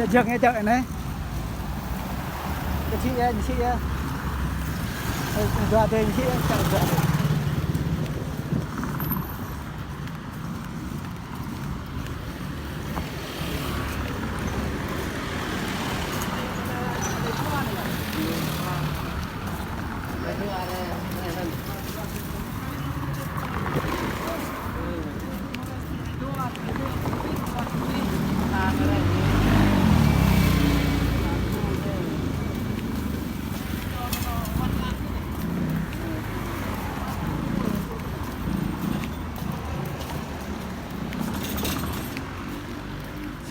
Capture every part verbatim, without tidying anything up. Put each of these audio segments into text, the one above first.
Djơ̆, djơ̆ anai. Djơ̆ sĭ yơh, djơ̆ sĭ yơh. Ơ, dua tê djơ̆ sĭ yơh, čang dua tê.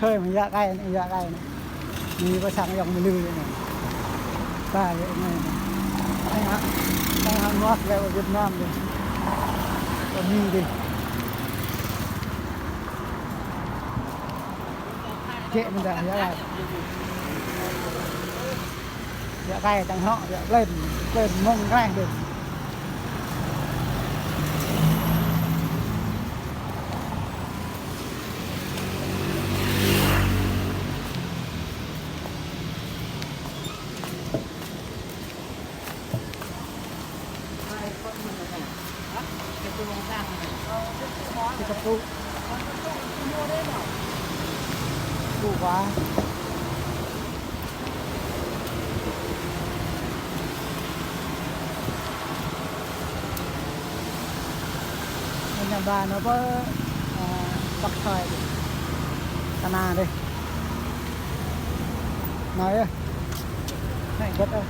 Sơi mă yă kai anai, yă kai anai. Anai pơ sang ayŏng Mlư anai. Ba yă anai. Anai hă, anai hă ngŏt lĕ pơ Việt Nam dih. Pơ Mi dih. Čĕ mơ̆n dah yă kai. Yă kai čang hŏ, yă plên, plên mơ̆ng kai dih. Hă? Cái cặp tủ. Tủ khóa. Nhà bà nó có, à, bắp xoài đi. Cà na đi. Nói á. Này, gật á.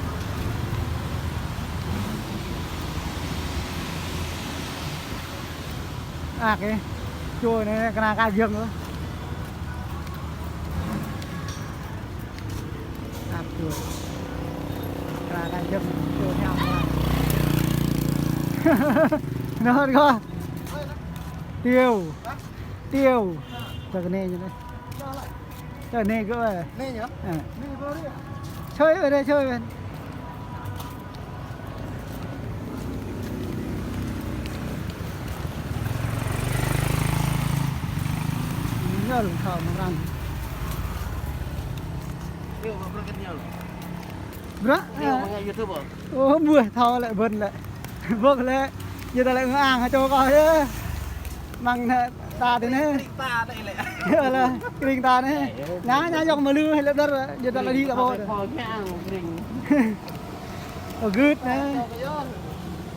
Ăk ih. Čô anai kơna kar jơ̆ng ôh. Ăk čô. Kơna kar jơ̆ng, čô hiam lah. Nơh kơ. Tiêu. Tiêu. Tơ kơ anai ñu anai. Tơ anai gơ̆. Anai ñu? Ơ. Sơi wơ̆t, sơi wơ̆t. Ñu lŏng thâo mơ̆ng arăng. Bruă. Bruă. Ơ. Ơ, ƀuh thâo lĕ ƀơ̆n lĕ. Ƀơ̆n lĕ. Yua ta lĕ ngă ang hă čô kâo yơh. Mơ̆ng anai ta tui anai. Kring ta anai lĕ. Yơh lah, kring ta anai. Anai, anai ayŏng Mlư hai lĕ đơr, yua ta lĕ đi ta ƀuh. Ơ, gưt anai.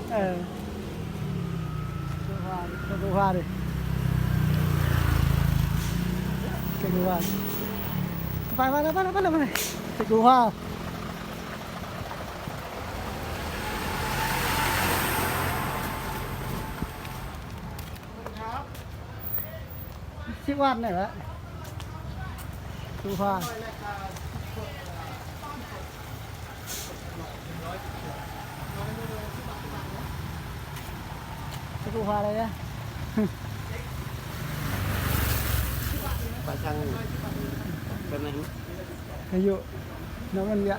Ơ. Sơ Kô Hoa đi. Sơ Kô Hoa. Phải, phải, phải, phải, phải. Sơ Kô Hoa. Sĭ wăn anai hă? Sơ Kô Hoa. Sơ Kô Hoa đây á. Pasang. Kơnang. Kayu. Nă mơ̆n yă.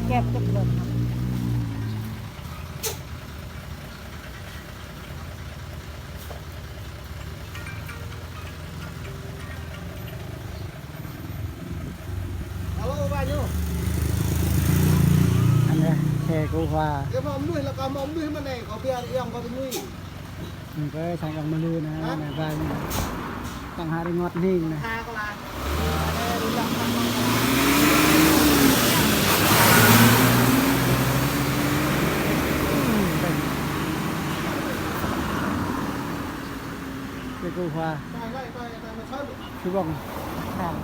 Kep, kep, kep. Alo, ba ñu. Anai, xe Kô Hoa. Kơ mă mnuih lah, kơ mă mnuih mơ̆n anai, kơ biă ayŏng kơ mnuih. Ñu kơ sang ayŏng Mlư anai, hă? Anai ba ñu. Tăng hari ngot ning anai. Ha, kơ lah. Xe Kô Hoa. Sư bông. Sang.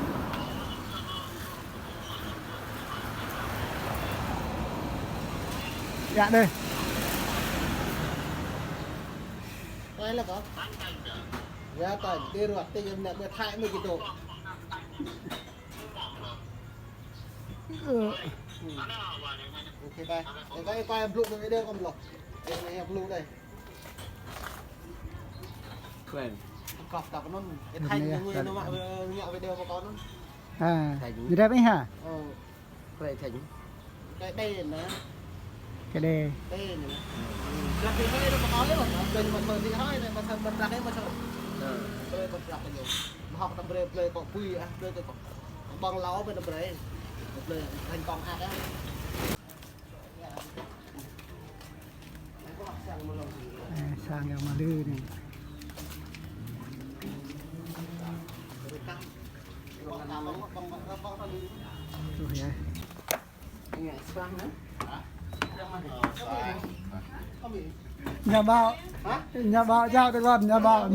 Yă đơi. Đây là có. Ya, ta, đi ruah, ta, yang nak berthai mơ gitu. Ơ. Hmm. Ok, ta. Ê, ta, ê, ta, blue, video con blue. Ê, này, blue đây. Keren. Kop, ta, con. Ê, Thành, người nó mă, ơ, mă video của con. À, Thành. Người đẹp ấy hả? Ờ. Keren Thành. Cái đê nè. Cái đê. Đê nè. Blak đi hơi nó có nói mà, blak đi mà thôi đi hơi này, mà thôi, blak đi mà thôi. Ờ. Blak đi mà blak đi. Mà học tao blak, blak có quỳ à, blak có băng láo bên blak. Blak thành công ác á. Ơ, sang yang mă lư anai. Tuh ya. Nhà báo, nhà báo chào được lắm, nhà báo.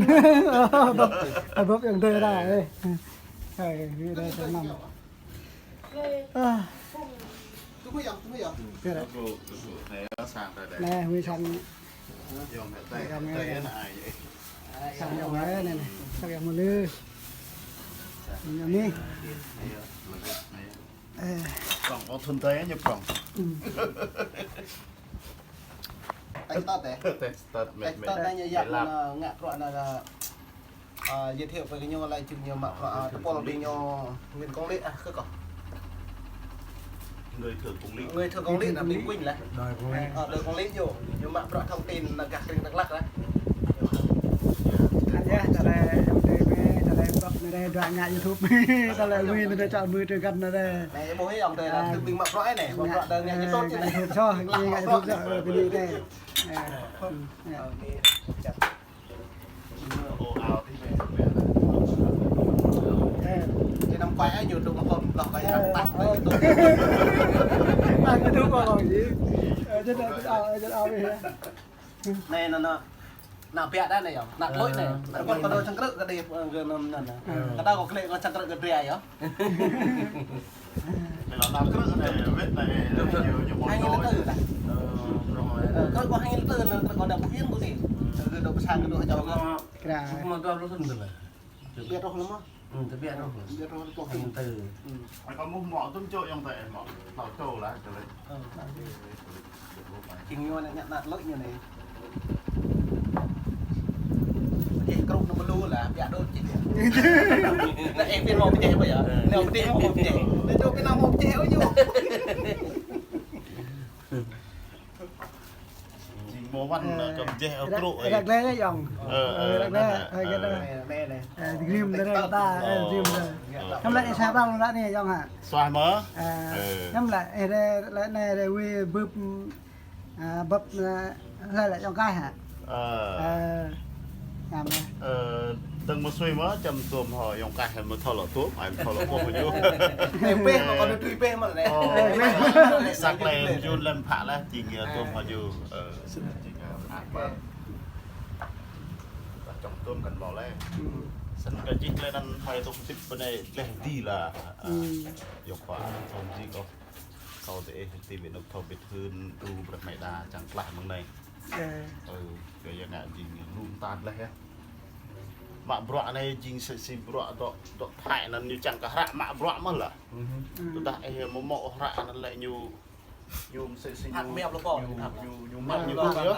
Bốp, bốp yang tơi ra, ê. Ê, video tơi năm. À. Thế đấy. Nè, Huy sang. Sang yang mă lư. Sang yang mă lư. Yang mă lư. Ơ. Prong, có thun tơi nhá, prong. Ừ. Test test, test test, mệt, mệt. Test test, ngă bruă anai, ơ, giới thiệu với ñu là chúng ñu mă bruă, ơ, tơpul ƀing ñu Nguyễn Công Lý, à, kơ kâo. Người thượng Công Lý. Người thượng Công Lý là Minh Quỳnh là. Đời Công Lý. Ờ, đời Công Lý ñu, ñu mă bruă thông tin là gah kring Đắk Lắk đó. Anh nhá, ta lĕ, ta lĕ, ta lĕ, ta lĕ, dua ngă YouTube. Ta lĕ, Nguyên, ta lĕ, chọn mười triệu gần ta lĕ. Này, bố thấy ông đây là à, thương binh mă bruă này, mă bruă đời ngă YouTube chứ này. YouTube cho, ngă YouTube cho, ờ, cái gì đây. Ờ, ừ, ừ. Ơ, cái năm quay ấy, YouTube mà không, không quay, ờ, tắt, ờ, YouTube. Tắt YouTube mà còn gì. Ờ, chết rồi, ờ, chết rồi, ờ, này. Nè, nè, nè. Nă biă đa nè yơh. Nă lôi nè. Ơ, nă lôi. Kâo đôč čang krư̆ kơ đe, ơ, kơ năn năn. Ơ. Kâo đa kâo klĕ kâo čang krư̆ kơ dra yơh. Nă krư̆ nè, wet nè, ñu, ñu mơ̆ hai nghìn lẻ tư đa. Ơ, krư̆ kâo hai nghìn lẻ tư năn, krư̆ kâo đa Phú Yên kâo đe. Kơ đôč pơsang kơ đôč čang kơ. Kra. Mă dua pluh thŭn tơl. Tơbiă rŏh lăm mơ̆? Ừ, tơbiă rŏh. Tơbiă rŏh, rŏh. Hai nghìn tư. Ừ. Ai, kâo mơ̆ mă tŭm čô yŏng tơi mơ̆. Tơl čô lah, tơl. Ơ. Jing ñu anai ngă nă lôi ñu anai. Pơjeh krŭk nă mơlu lah, biă đôč jing. Nă ih pin mơ̆ pơjeh ƀơi yơh. Nă pơjeh mơ̆ pơjeh. Nă čô pin nă mơ̆ pơjeh ôh ñu. Jing mơ̆ wăn, ơ, kơ pơjeh, ơ, ră-, krŭk, ơ. Ră glai yơh yŏng. Ơ, ơ, ră glai, ơ, hai kơ ta. Ơ, grim ta, ơ, grim ta. Ơ. Năm lĕ sa bal lă anai yŏng hă? Suaih mơ̆? Ơ. Năm lĕ, ơ, lĕ, lĕ anai, lĕ wĭ bưp, ơ, bưp, ơ, lĕ, lĕ yŏng kaih hă? Ơ. Ơ. Năm lĕ. Ơ, dơ̆ng mơ̆ sui mơ̆, čăm tuôm hŏ yŏng kaih mơ̆ thâo lŏ tuôm, ai mơ̆ thâo lŏ tuôm mơ̆ ñu. Ơ, peh mơ̆ kâo tui peh mơ̆ lĕ. Ơ. Sak lĕ, jun lĕ phă lah, jing, ơ, tuôm hŏ ñu. Ơ, jing, ơ, phă mơ̆. Čăm tuôm kăn mơ̆ lĕ. Snăn kơ jih lĕ anăn hoi tŭk tip bơnai lĕ di lah. Ơ. Yŏng khua, tôm jing ôh. Kâo tơ ih ti ƀiă nŭk thâo bĭt hưn, đru brăk mĕ đa, čang klah mơ̆ng anai. Ơ. Ơ, kơ yơh ngă jing lŭm tan leh yơh. Mă bruă anai jing si, si bruă dŏ, dŏ Thái anăn ñu čang kơ hră mă bruă mơ̆ lah. Tơdah ih mơ̆ mơ̆ hră anăn lĕ ñu, ñu msĕ si ñu, ñu, ñu, ñu mă ñu ƀuh yơh.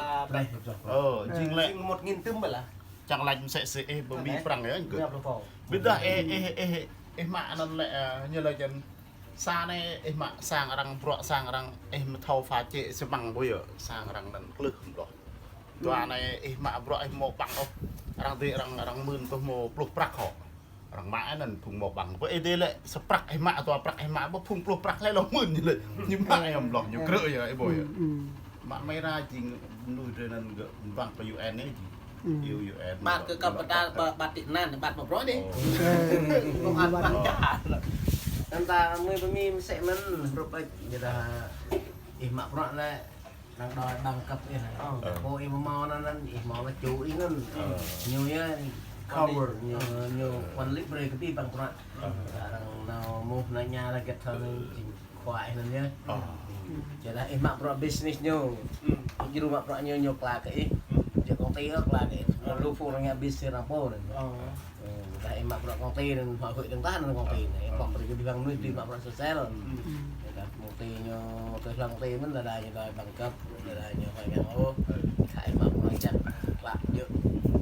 Ơ, jing lĕ. Jing một nghìn tơm lah. Čang lač msĕ si ih bơmi prăng yơh, gơ̆. Ƀiădah ih, ih, ih, ih mă anăn lĕ, ơ, ñu lĕ jăn Sa anai ih mă sang arăng bruă, sang arăng ih mơ̆ thâo pha čĕ sơmăng ƀu yơh, sang arăng anăn klưh mơ̆. Dua anai ih mă bruă ih mơ̆ ƀăng ôh. Arăng dih arăng, arăng mưn kơ mơ̆ pluh prăk hŏ. Arăng mă anăn phung mơ̆ ƀăng. Ƀu ih dih lĕ sa prăk ih mă, dua prăk ih mă, ƀu phung pluh prăk lĕ lŏ mưn ñu lĕ. Ñu mă ih mơ̆ lŏ, ñu krư̆ yơh, ih ƀu yơh. Mă mơ̆ ra jing mnuih drơi anăn gơ̆ ƀăng pơ U N anai jing. Ƀu U N. Ƀat kơ kâo pơtă ƀă-, ƀăt ti anăn, ƀăt mă bruă anai. Ơ. Kâo ăt ƀăt čah. Anăn ta mơi pơmĭn msĕ mơ̆n, hrup ƀĕ, ñu dah ih mă bruă lĕ, năng đòi bằng cấp ih. Ơ. Kâo ih mơ̆ mâo anăn, anăn ih mâo lĕ čô ih anăn. Ơ. Ñu yơh cover, ñu, ñu quản lý brơi kơ ih ƀăng bruă. Ơ. Arăng nao mŭt nao ña lĕ gĕt thâo anăn jing. Khua ih anăn yơh. Ơ. Čơdah ih mă bruă business ñu. Ih djru mă bruă ñu, ñu kla kơ ih. Công ty ơ, klă đĕ. Lu phung arăng ngă bis sir răng pô anŭn. Ơ. Ơ, dah ih mă bruă công ty anŭn, mă huĭ dơ̆ng tah anŭn công ty anŭn. Ih pŏk brơi kơ abih bang mơnuih dưi mă bruă sơsel. Ơ, dah công ty ñu, tơlơi công ty mơ̆n, dah dah ñu kơ bằng cấp, dah dah ñu huĭ ngă ôh. Dah ih mă bruă čăk klă djơ̆,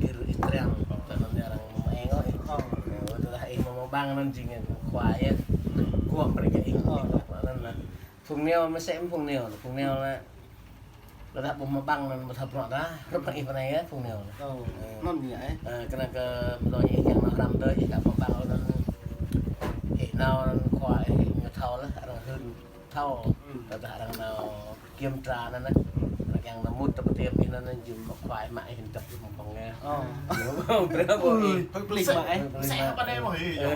gir ih triăng. Tơl anŭn arăng mơ̆ng ih. Ơ, dah ih mă mă bằng anŭn jing khua yơh. Guăm brơi kơ ih. Ơ. Anŭn anŭn. Phung neo mơsĕ phung neo, phung neo lĕ. Lơdah ƀu mă bằng anŭn ƀu thâo bruă dah, hrup hăng ih pơ anai yơh, phung neo. Ơ, anŭn ñu yơh. Ơ, kơnơ̆ng kơ mơ̆ tui ih kiăng nao hrăm tơl ih ka mă bằng anŭn. Ih nao anŭn khua ih ñu thâo lĕ, arăng hưn thâo. Ơ. Lơdah arăng nao kiểm tra anŭn, arăng kiăng nao mŭt tơ pơtơm ih anŭn, jing mă khua ih mă ih hơdip mă bằng yơh. Ơ. Ơ, brơi ƀu ih. Hơi plik mă ih. Hơi plik mă. Mơsĕ pơ anai mơ̆ ih. Ơ,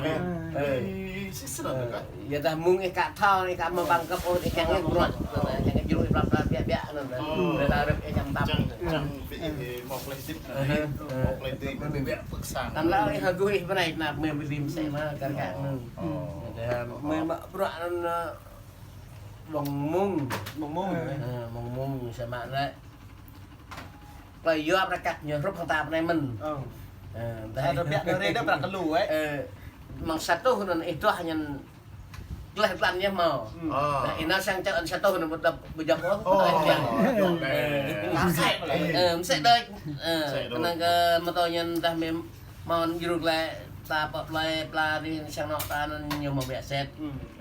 ơ. Ih, sĭt sĭt anŭn kah. Ơ, yua dah mơ̆ng ih ka thâo, ih ka mă bằng cấp ôh, ih kiăng ih bruă. Anŭn, kiăng ih jrŭ ih plap plap biă biă anŭn. Ơ. Ƀu dah hrup ih čăm tăm. Čang, čang, ƀu ih mă plih dip. Ơ, ơ. Mă plih dip, ƀu ih biă pơk sang. Tơl ih hơgŭ ih pơ anai, năp mơ̆ ƀu ih mơsĕ mă, kar kar anŭn. Ơ. Dah mơ̆ mă bruă anŭn, ơ, ƀơ̆ng mơ̆ng. Ƀơ̆ng mơ̆ng. Ơ, ƀơ̆ng mơ̆ng, samơ̆ lĕ. Klơi yua prăk kăk ñu hrup hăng ta pơ anai mơ̆n. Ơ. Ơ, dah. Sa dua biă dua rê dah prăk tơlu, ơ. Ơ, mơ̆ng sa tuh anŭn ih tuh ñăn gleh blan ñu hmâo. Ơ. Dah ih nao sang čơ anŭn sa tuh anŭn ƀu djŏp, ƀu djŏp ôh. Ơ. Ơ, mơsĕ đôč. Ơ, kơnơ̆ng kơ mơ̆ tui ñăn dah mơ̆ hmâo jrŭ gleh ta pơ plơi pla dih sang anŏ ta anŭn ñu hmâo biă sĕt.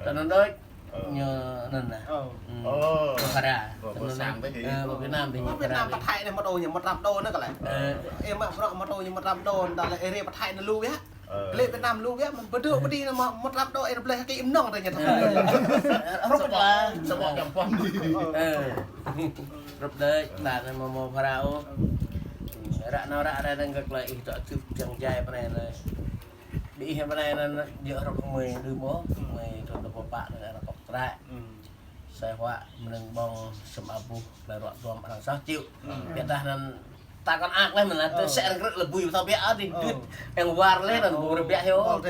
Tơ anŭn đôč. Ơ. Ñu anŭn nah. Ơ. Ơ. Ơ, phara. Ơ, ƀơ sang ƀĕ hĭ. Ơ, ƀơ Việt Nam ƀĕ ñu phara. Việt Nam pơthai anai mơ̆ tui ñu một trăm đô anŭn kơ lĕ. Ơ. Ih mă bruă mơ̆ tui ñu một trăm đô anŭn, dah lĕ ih rê pơthai anŭn lu biă. Ơ. Lĕ Việt Nam lu biă, mơ̆n pơdrŏ pơdih anŭn mơ̆ một trăm đô ih rơbleh kơ im nong tơ ñu. Ơ. Hrup lah. Samơ̆ gampang dih. Ơ. Hrup đôč, ta anai mơ̆ mơ̆ phara ôh. Ră anai ră anai anŭn kơ klơi ih dŏ tŭ kiăng jai pơ anai anŭn. Ƀing ih pơ anai anŭn djơ̆ hrup mơi đưm ôh, mơi thun tơpă pă anŭn arăng kŏk trăk. Sai huă mơnơ̆ng ƀơ̆ng sum abuh, klơi ruă duăm arăng soh čư̆. Biă dah anŭn ta kăn ak lĕ mơ̆n lah, tơ sĕ arăng krư̆ lĕ ƀu thâo biă ôh, dih dut, ƀing war lĕ anŭn ƀu rơbiă hio. Ơ,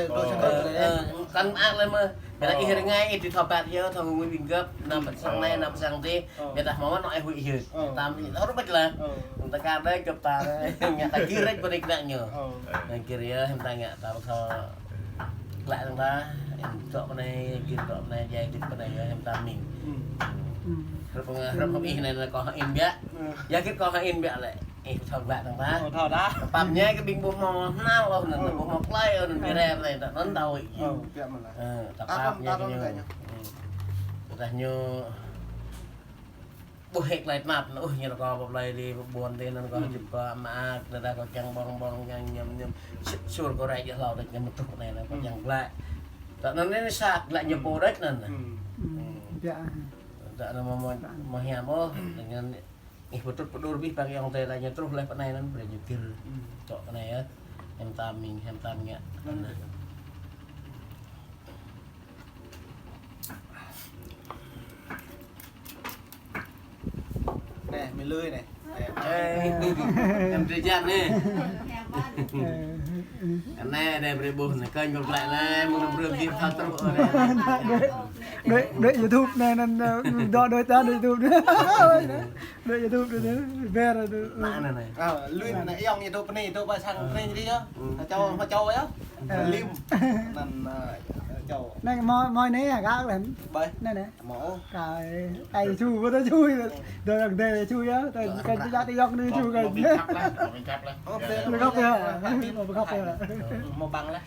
ơ, kăn ak lĕ mơ̆. Biă dah ih rơngai ih dih thâo bat hio, thâo ngui ƀing gơ̆p, anăm pơ sang anai, anăm pơ sang dih. Ơ. Biă dah mơ̆ mơ̆ anŏ ih huĭ hĭ. Ơ. Tam hrup ƀĕ lah. Ơ. Tơ kar đơi gơ̆p ta, ngă ta gir rĕč pơ anai kơnă ñu. Ơ. Ngă gir yơh, hiư̆m ta ngă ta ƀu thâo. Klă dơ̆ng ta, hiư̆m dŏ pơ anai, gir dŏ pơ anai, jai gir pơ anai yơh, hiư̆m ta mĭn. Ơ. Hrup hăng, hrup hăng ih anai, anai kâo hăng in biă. Ơ. Yua gir kâo hăng in biă lĕ. Ih thâo klă dơ̆ng ta. Ơ, thâo dah. Tơpă ñu kơ ƀing ƀu hmâo hnal ôh, anŭn ƀu hmâo klơi ôh, anŭn ƀu rem lĕ, ta anŭn tâo. Ơ, biă mơ̆n lah. Ơ, tơpă ñu kơ ñu. Ơ. Tơdah ñu ƀuh hĕ klơi tơnap, anŭn, ơ, ñu rơkâo pơ plơi dih, pơ ƀôn dih, anŭn rơkâo hơdip kâo mơak, tơdah kâo kiăng ƀơ̆ng ƀơ̆ng, kiăng ñăm ñăm, sĭt suôr kâo rai djơ̆ hlâo đôč, ñu mơtuh anai, anŭn kâo kiăng glăi. Tơ anŭn anai sa glăi ñu pô đôč anŭn. Ơ, biă. Tơ anŭn mơ̆, mơ̆, mơ̆ hiam ôh, anŭn ih pơtrŭt pơđur abih bang ayŏng adơi laĭ ñu truh laih pơ anai anŭn, brơi ñu gir. Dŏ pơ anai yơh. Hiư̆m ta mĭn, hiư̆m ta ngă. Anai, mĭn lui anai. Ê, em tri jăn anai. Anai, anai brơi ƀuh anai, kơnh kơ glăi anai, mơ̆ng anai brơi gir thâo truh anai. Đuaĭ, đuaĭ YouTube anai, anŭn, dŏ đuaĭ ta đuaĭ YouTube anai. Đuaĭ YouTube anai, ƀĕ anai. Anai, anai, anai. Ơ, lui anai, ayŏng YouTube anai, YouTube ƀă sang anai dih yơh. Hơčâo, hơčâo yơh. Lim. Anŭn, ơ, hơčâo. Anai, mơi, mơi anai hă, gak lem. Ƀơi. Anai, anai. Mâo. Kâo, ai ču, ƀu thâo ču. Dŏ ayŏng adơi ču yơh. Tơ, kơ ču jăk ayŏng adơi ču kơ. Mâo ƀing khăp lah, mâo ƀing khăp lah. Ơ, ƀing khăp yơh. Mâo ƀing khăp yơh. Mâo bằng lah.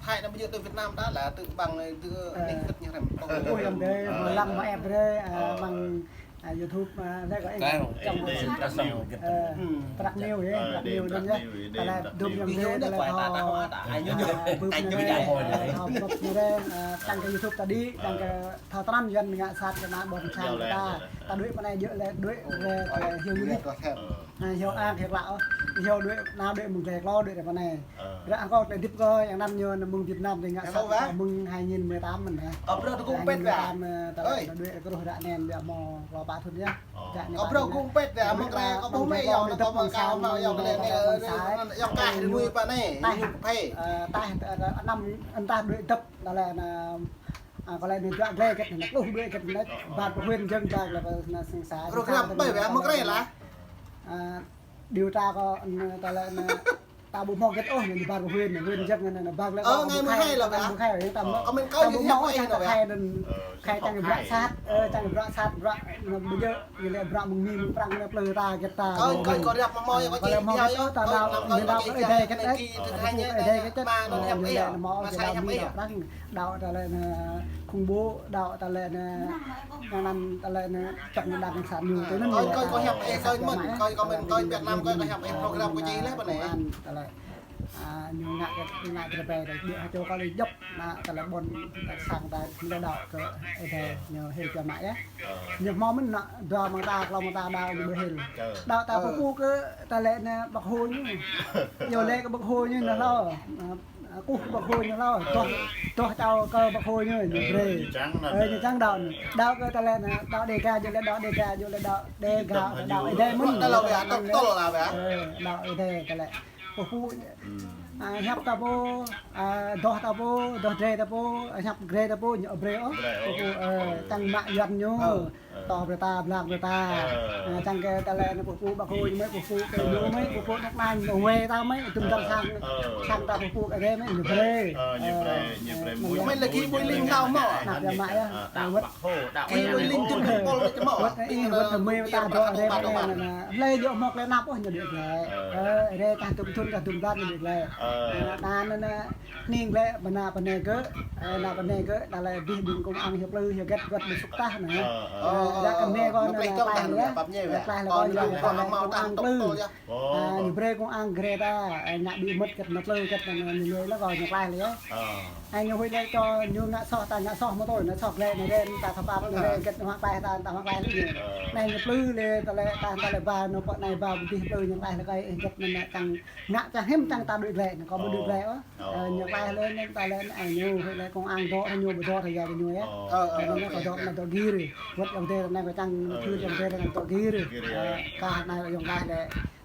Thai anai ƀu djơ̆ tui Việt Nam ta lah, tui bằng anai, tui anai kơ̆t ñu rem. Ơ, ayŏng adơi, mâo lăng mâo ĕp brơi, ơ, bằng, ơ, YouTube, ơ, anai kơ ih. Kâo, trong ih, ih, ih, ih, ơ, Prăk News, ơ, Prăk News, Prăk News, anŭn yơh. Prăk News, ta lĕ dŏ ayŏng adơi, ta lĕ thâo. Ơ, bưp anai, ơ, thâo bưp anai, ơ, tăng kơ YouTube ta đĭ, tăng kơ Thâo tơnăn Yuan ngă sat kơ ană ƀôn sang ta. Ta đuaĭ pơ anai djơ̆ lĕ đuaĭ lĕ, ơ, hyu Yuan. Ơ, hyu ang hyu klă. Hyu đuaĭ, nao đuaĭ mơ̆ng glai klô đuaĭ pơ anai. Ră kâo tơlơi hơdip kâo yang anăn ñu mơ̆ng Việt Nam tơlơi ngă sat kâo mơ̆ng hai nghìn mười tám mơ̆n hă. Ơ, bruă tơgŭm pet wĕ. Hai nghìn mười tám, ơ, ta đuaĭ kơ rŏh ră anai biă mâo klâo pă thŭn yơh. Ơ, bruă tơgŭm pet wĕ, mơ̆ng ră kâo ƀuh mơ̆ ayŏng ană kâo mơ̆ng kâo mă ayŏng kơ lĕ anai, ayŏng kah rơnui pơ anai. Ñu phe. Ơ, tah, ơ, anăm, anăm tah đuaĭ dăp, tơlơi anai. Ơ, kâo lĕ anai dua glai kĕt anai, pluh dua kĕt anai, ƀă huyện dơ̆ng ta lĕ anai sang sa. Program ƀơi wĕ mơ̆ng ră lah. Ơ, Điều tra kơ, ta lĕ anai, ta ƀu hmâo hơget ôh, anai ñu ƀar kơ huyện, huyện jăk anai, anai ƀar lĕ. Ơ, ngày mười hai lơ ƀă. Ngày mười hai lơ ƀă. Ơ, kơ mình kơ ta ƀu hmâo ôh, ta khai anai, khai čang ƀră sat, ơ, čang ƀră sat, ƀră, anai ƀu djơ̆, ñu lĕ ƀră mơ̆ng Mi, mơ̆ng Prang, anai plư ta, hơget ta. Kơ, kơ, kơ ră mơ̆ng mơi, kơ lĕ hmâo hơget ôh, ta đaŏ, ñu đaŏ kơ Ơi Adai hơget, ơ, Ơi Adai hơget, anai hmâo ôh, ta đaŏ Mi, đaŏ Prang, đaŏ ta lĕ anai khủng bố, đaŏ ta lĕ anai, anăn ta lĕ anai, čăk anai đảng cộng sản ñu, tui anŭn. Kơ, kơ, kơ hiăp, ơ, kơ mơ̆n, kơ, kơ mơ̆n, kơ Việt Nam, kơ, kơ hiăp, ơ, program kơ čih leh ƀă anai. Công an, ta lĕ, a, ñu ngă kơ, ngă kơ rơbeh, rơbeh, ƀiă hơčô kơ lĕ djŏp, anai, ta lĕ ƀôn, ta sang ta, ñu đaŏ kơ, ơ, Ơi Adai, ñu hil kơ mă yơh. Ñu hmâo mơ̆n anai, dua mơta, klâo mơta đaŏ ñu ƀu hil. Đaŏ ta pơpŭ kơ, ta lĕ anai Bác Hồ ñu. Yua lĕ kơ Bác Hồ ñu anai hlâo. Kơ Bác Hồ ñu hlâo, tŏh, tŏh čao kơ Bác Hồ ñu, ñu brơi. Ơ, ñu čang đaŏ anai. Đaŏ kơ ta lĕ anai, đaŏ Đêga, yua lĕ đaŏ Đêga, yua lĕ đaŏ Đêga, đaŏ Ơi Adai mơ̆n. Đaŏ Ơi Adai, đaŏ Ơi Adai ta lĕ. Pơpŭ, a, hiăp ta pô, a, dŏ ta pô, dŏ drơi ta pô, a, hiăp drơi ta pô, ñu brơi ôh. Pơpŭ, ơ, čang mă Yuan ñu. Tŏ brơi ta, blang brơi ta. Ơ. A, čang kơ ta lĕ anai pơpŭ Bác Hồ ñu mơi, pơpŭ kơ ñu mơi, pơpŭ anŏ anai, anŏ wai ta mơi, tŭm dăr sang, sang ta pơpŭ kơ Ơi Adai mơi, ñu brơi. Ơ, ñu brơi, ñu brơi mơi. Mơi lĕ gih ƀuh ling hlâo mơ̆. Anăp yơh mă yơh. Gih ƀuh ling tŭm tŭm pôl mơi čơmơ̆. Wơ̆t anai, wơ̆t anai mơi ta dŏ Ơi Adai mơi anai. Lĕ yua hmâo klei anăp ôh ñu đĭ glĕ. Ơ, Ơi Adai ta tŭm thŭn ta tŭm blan ñu đĭ glĕ. Anai anai. Hning lĕ, ƀơi anai pơ anai gơ̆, ơ, anai pơ anai gơ̆, ta lĕ abih ƀing công an hiăp plư, hiăp hơget, wơ̆t ƀu sŭk tah anai. Ơ, ơ, ơ, ră kơ anai kơ anai, anai klaih lĕ, klaih lĕ kơ anai, anai công an plư. A, ñu brơi công an gre ta, a, ngă đĭ mơ̆t hơget anai plư hơget anai ñu lui lĕ kơ ñu klaih lĕ. A, ñu huĭ lĕ kơ ñu ngă soh ta ngă soh mơ̆ tui, ngă soh glĕ anai ren, ta thâo pap anai ren, hơget anai hmâo klaih ta, ta hmâo klaih lĕ ñu. Anai ñu plư lĕ, ta lĕ, ta, ta lĕ ba, anai pơ anai ba, ƀu dih plư ñu klaih lĕ kơ hơget anai čang ngă čang hiư̆m čang ta đuaĭ glĕ, ñu kơ ƀu đuaĭ glĕ ôh. Ơ, ñu klaih lĕ anŭn ta lĕ anai ñu, huĭ lĕ công an dŏ ñu, ƀu dŏ ră ya ñu yơh. Ơ, ơ, ñu kơ dŏ anai dŏ gir. Wơ̆t ayŏng adơi anai kơ čang, thưr ayŏng adơi anai dŏ gir. Ơ, kah anai ayŏng klaih lĕ,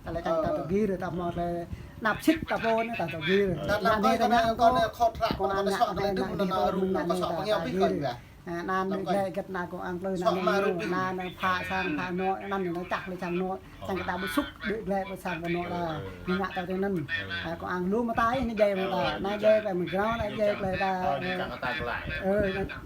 ta lĕ čang ta dŏ gir, ta hmâo lĕ anăp sĭt ta pô anai ta dŏ gir. Anai anai kơ anai kơ anai khot ră, công an anai anai anai ta gir. A, anŭn đĭ glĕ hơget anai công an plư anai ñu, anai anai phă sang phă anŏ, anŭn anai čăk lĕ čang anŏ, čang kơ ta ƀu sŭk đĭ glĕ pơ sang pơ anŏ ta, ñu ngă ta tui anŭn. A, công an lu mơta ih, anai djai mơta, anai djai pơ mơ̆ng grao, anai djai pơ ta, ơ,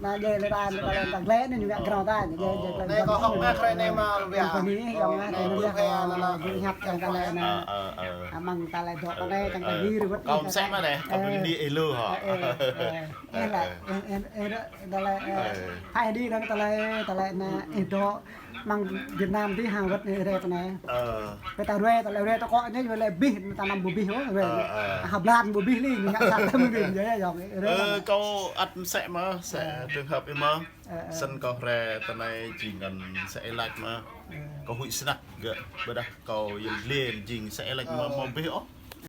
anai djai lĕ ta, anai ta glĕ anai ñu ngă grao ta, anai djai, djai pơ ta. Anai kơ hŏk mă krơi anai mă lu biă. Anai pơ anai, yŏng anai, anai pơ anai, anai pơ anai, čang ta lĕ anai. Ơ, ơ, ơ. Amăng ta lĕ dŏ pơ anai, čang ta gir wơ̆t. Kâo msĕ mă anai, kâo pơmĭn êlâo hŏ. Ơ, ơ, ơ. Ơ, lĕ, ơ, ơ, ơ, ta lĕ, ơ, phải đi đó, ta lĕ, ta lĕ anai, ih dŏ, amăng Việt Nam dih hăng wơ̆t anai, rai ta anai. Ơ. Pơ ta rai, ta lĕ rai ta kŏ anai, wơ̆t lĕ abih, ta anăm ƀu abih ôh, wơ̆t. Ơ, ơ. Hơblan ƀu abih li, ñu ngă sat ta mơ̆ng abih, yơh, yơh, yơh. Ơ, kâo ăt msĕ mơ̆, msĕ trường hợp ih mơ̆. Ơ, ơ. Snăn kâo rai ta anai jing ngăn msĕ ih laĭ mơ̆. Ơ. Kâo huĭ snăk gơ̆, ƀôdah kâo yơh lĕ jing msĕ ih laĭ mơ̆, ơ, mơ̆ abih ôh.